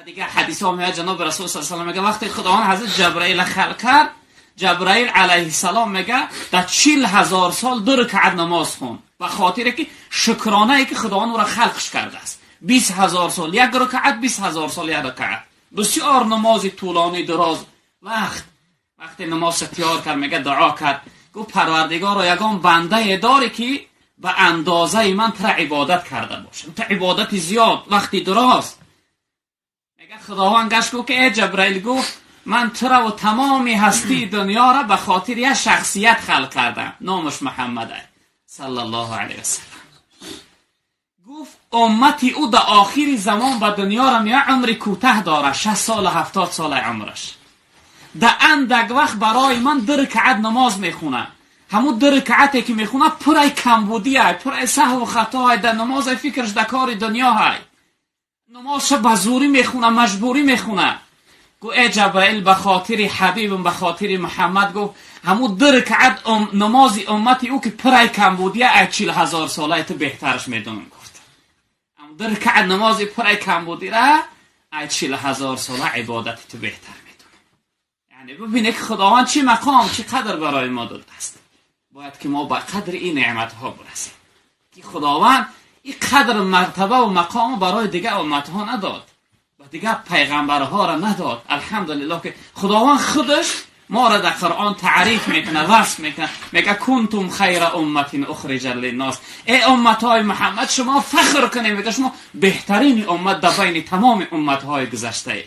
Дигар ҳадисҳо меояд, ҷаноби расул саллаллоҳу алайҳи васаллам мегӯяд, вақте Худованд ҳазрат Ҷабраил халқ кард, Ҷабраил алайҳиссалом мегӯяд, дар 40 000 сол 2 ракъат намоз хон, ба хотире ки шукронае ки Худованд ӯро халқш кардааст. 20 000 сол як ракъат, 20 000 сол як ракъат, бисёр намози тӯлонӣ, дароз вақт. Вақте намозша тиёр кард, мегӯяд, дуо кард, гуфт: «Парвардигоро, ягон бандае дорӣ, ки ба андозаи ман тура ибодат карда бошад, ту ибодати зиёд, вақти дароз?» Мегӯяд, Худованд гашт, гуфт ки: «Э Ҷабраил, — гуфт, — ман тура ва тамоми ҳастии дунёро ба хотири як шахсият халқ кардам, номаш Муҳаммад саллаллоҳу алайҳи васаллам». Гуфт, уммати ӯ дар охири замон ба дунёро меояд, умри кӯтаҳ дорад, 60 сола, 70 сола умраш. Дар андак вақт барои ман 2 ракъат намоз мехонад. Ҳамун 2 ракъате ки мехонад, пурай камбудиай, пурай саҳву хатоай дар намозай, фикраш дар кори дунёҳай, намозша ба зӯрӣ мехона, маҷбурӣ мехона. Гу: «Э Ҷабраил, ба хотири ҳабибам, ба хотири Муҳаммад, — гуфт, — ҳамун 2 ракъат намози уммати ӯ, ки пурай камбудия, ай 40 000 солаи ту беҳтараш медонам». Гуфт, 2 ракъат намози пурай камбудира ай 40 000 сола ибодати ту беҳтар медонам. Яъне бибине, ки Худованд чӣ мақом, чӣ қадр барои мо додааст. Бояд ки мо ба қадри ин неъматҳо бирасем, ки Худованд ин қадр мартаба ва мақому барои дигар умматҳо надод ва дигар пайғамбарҳоро надод. Алҳамдулиллоҳ, ки Худованд худаш моро дар Қуръон таъриф мекунад, васф мекунад, мегӯяд: «Кунтум хайра умматин ухриҷат линнос». Эй умматҳои Муҳаммад, шумо фахр кунед, мегӯяд, шумо беҳтарини уммат дар байни тамоми умматҳои гузаштае.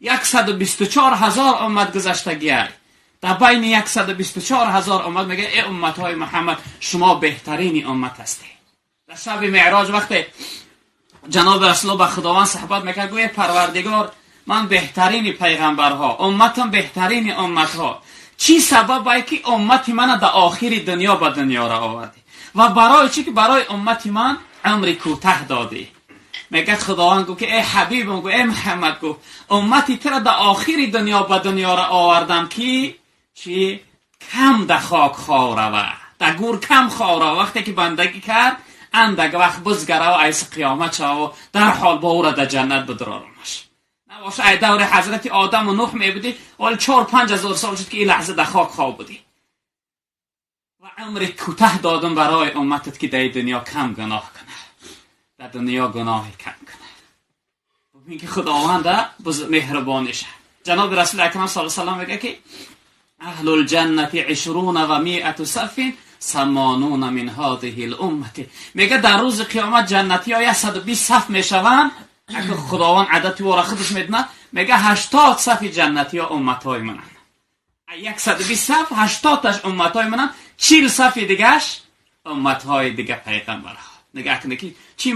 124 000 уммат гузаштагиай, дар байни 124 000 уммат мегӯяд: «Эй умматҳои Муҳаммад, шумо беҳтарини уммат ҳастед». Дар шаби меъроҷ, вақте ҷаноби Расулулло ба Худованд суҳбат мекард, гӯяд: «Парвардигор, ман беҳтарини пайғамбарҳо, умматам беҳтарини умматҳо, чӣ сабабае ки уммати мана дар охири дунё ба дунёро овардӣ ва барои чӣ ки барои уммати ман умри кӯтаҳ додӣ?» Мегӯяд, Худованд гуфт ки: «Эй ҳабибам, — гуфт, — эй Муҳаммад, — гуфт, — уммати тура дар охири дунё ба дунёро овардам, ки чӣ кам да хок хов рава, дар гур кам хов рава. Вақте ки бандагӣ кард, андак вақт бизгараву айси қиёмат шаву дарҳол бо ӯра дар ҷаннат бидрорамаш. Набоша, ай даври ҳазрати Одаму Нуҳ мебудӣ, вале 4-5 ҳазор сол шуд, ки ин лаҳза дар хок хов будӣ. Ва умри кӯтаҳ додам барои умматат, ки дар дунё кам гуноҳ кунад, дар дунё гуноҳи кам кунад». Бубин, ки Худованда меҳрубониша. Ҷаноби Расули Акрам саллаллоҳу алайҳи васаллам мегӯяд, ки аҳлул ҷаннати ишруна ва миату сафин, самонуна мин ҳадиҳи луммати. Мега, дар рӯзи қиёмат ҷаннатиҳо 120 саф мешаванд. Ака Худованд адати ора худаш медонад. Мега, 80 сафи ҷаннатиҳо умматҳои мананд. 120 саф, 80-таш умматҳои мананд, 40 сафи дигаш умматҳои дига пайғамбарҳо. Нигаҳ кунед, ки чӣ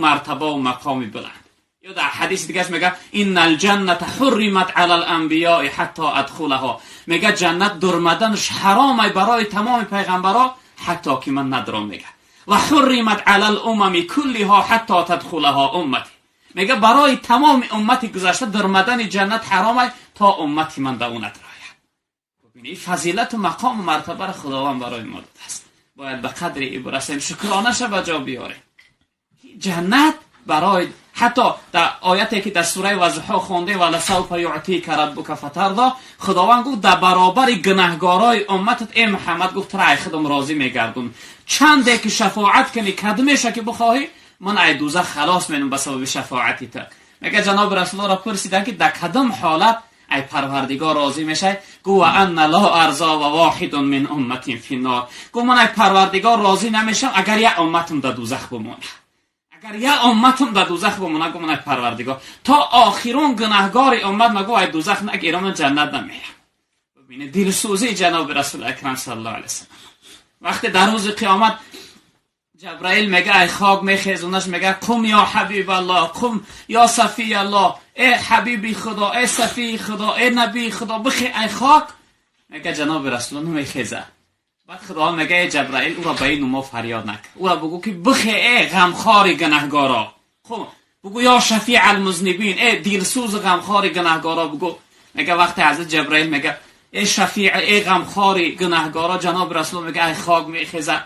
мартабаву мақоми баланд. Ё дар ҳадиси дигаш мега: «Инна алҷанната ҳурримат ала аланбиёи ҳатто адхулаҳо». Мега, ҷаннат дурмаданаш ҳаромай барои тамоми пайғамбарҳо, ҳатто ки ман надром. Мега: «Ва ҳурримат ала алумами куллиҳо ҳатто тадхулаҳо уммати». Мега, барои тамоми уммати гузашта дурмадани ҷаннат ҳаромай, то уммати ман да ӯ надрояд. Бубини, фазилату мақому мартабаро Худованд барои мо додааст. Бояд ба қадри и бирасем, шукронаша ба ҷо биёрем. Ҷаннат барои ҳатто дар ояте, ки дар сураи Ваззуҳо хондем, «Валасауфа юътика раббука фатарда», Худованд гуфт: «Дар баробари гунаҳгорои умматат, э Муҳаммад, — гуфт, — тура ай худам розӣ мегардум. Чанде ки шафоат кунӣ, кадмеша ки бихоҳӣ, ман ай дӯзах халос менам ба сабаби шафоати ту». Мега, ҷаноби Расуллоро пурсиданд, ки дар кадом ҳолат ай Парвардигор розӣ мешавӣ? Гу: «Ва анна ло арзо ва воҳидун мин умматин финнор». Гу: «Ман ай Парвардигор розӣ намешавам, агар як умматам дар дӯзах бимонад. Агар як умматам дар дӯзах бимонад, — гу, — ман ай Парвардигор то охирон гунаҳгори уммат, магу, ай дӯзах нагирам, ман ҷаннат намерам». Бибинед дилсӯзии ҷаноби Расули Акрам саллаллоҳу алайҳи васаллам. Вақте дар рӯзи қиёмат Ҷабраил мега, ай хок мехезонаш, мега: «Қум ё ҳабибаллоҳ, қум ё сафияллоҳ, э ҳабиби Худо, э сафии Худо, э набии Худо, бихе ай хок». Мега, ҷаноби Расулулло намехеза. Баъд Худованд мега: «Э Ҷабраил, ӯро ба ин нумо фарёд накун, ӯро бугӯ, ки бихе, э ғамхори гунаҳгоро, хуб бугӯ, ё шафиъ алмузнибин, э дилсӯзи ғамхори гунаҳгоро бугӯ». Мега, вақте ҳазрат Ҷабраил мега: «Э шафиъ, э ғамхори гунаҳгоро», ҷаноби Расулулло, мега, ай хок мехеза,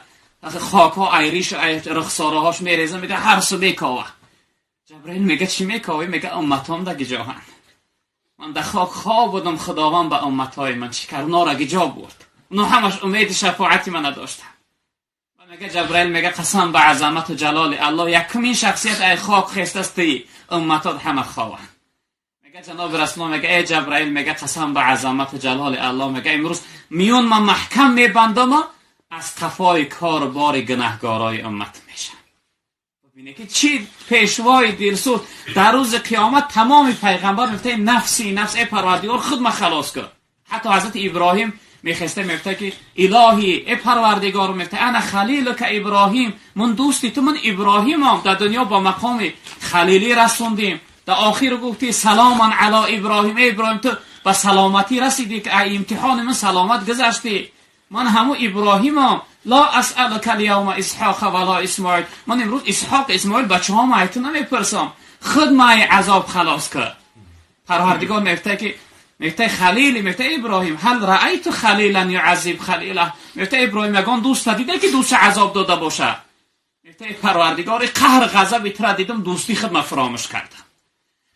хокҳо ай риш, ай рухсораҳош мереза, мега, ҳар су мекова. جبرائیل میگه چی میکوی؟ میگه امتام در گجاهن. من در خاک خواب بودم، خداوند به امتهای من چی کرد؟ اونا را گجا برد. اونا همش امید شفاعتی من نداشتن. میگه جبرائیل میگه قسم به عظمت و جلال الله، یکمین شخصیت ای خاک خسته است، امتات همه خوابن. میگه جناب رسول میگه ای جبرائیل، میگه قسم به عظمت و جلال الله، میگه امروز میون من محکم میبندم از قفای کار بار گناهگارای امت میشم. ببینه که چی پیشوای دلسوز در روز قیامت تمام پیغمبر میگه نفسی نفس، ای پروردگار خود ما خلاص کن. حتی حضرت ابراهیم میخسته میگفته که الهی ای پروردگار، میگفته انا خلیلک ابراهیم، من دوستی تو، من ابراهیمم، در دنیا با مقام خلیلی رسوندیم، در آخر گفتی سلام علی ابراهیم، ای ابراهیم تو به سلامتی رسیدی که امتحان من سلامت گذشتی، من همو ابراهیمم، لا اسألک الیوم اسحاق ولا اسماعیل، من امروز اسحاق اسماعیل بچه ها ما تو نمیپرسم، خود ما عذاب خلاص کرد. پروردگار میگفته که میگفته خلیل، میگفته ابراهیم هل رأیت خلیلا یعذب خلیله، میگفته ابراهیم یگان دوست دیده که دوست عذاب داده باشه؟ میگفته پروردگار قهر غضب تر دیدم، دوستی خود ما فراموش کردم.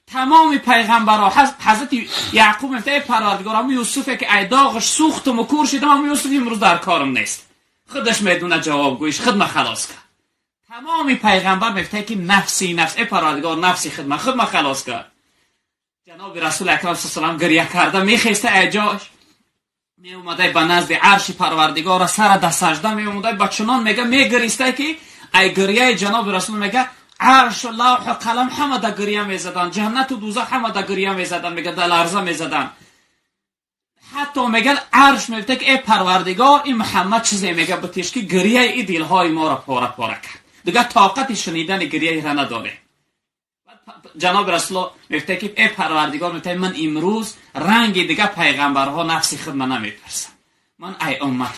تمام پیغمبرها، حضرت یعقوب میگفته پروردگار هم یوسف که ای داغش سوختم و کور شدم، هم یوسف امروز در کارم نیست، خودش میدونه جوابگویش، خود ما خلاص کرد. تمام پیغمبر میگفته که نفسی نفس، ای پروردگار نفسی خود ما خلاص کرد. جناب رسول اکرم صلی الله علیه و گریه کرده میخسته ایجاش می اومده به نزد عرش پروردگار، سر در سجده می اومده، با چنان میگه میگریسته که ای گریه جناب رسول میگه عرش و لوح و قلم همه در گریه میزدن، جنت و دوزخ همه در گریه میزدن، میگه در لرزه میزدن. حتی میگن عرش میگه که ای پروردگار این محمد چیزی میگه بتیش که گریه ای دلهای ما را پاره پاره کرد، دیگه طاقت شنیدن گریه را نداره. جناب رسول میگه که ای پروردگار، میگه من امروز رنگ دیگه پیغمبرها نفس خود من نمیپرسم، من ای امت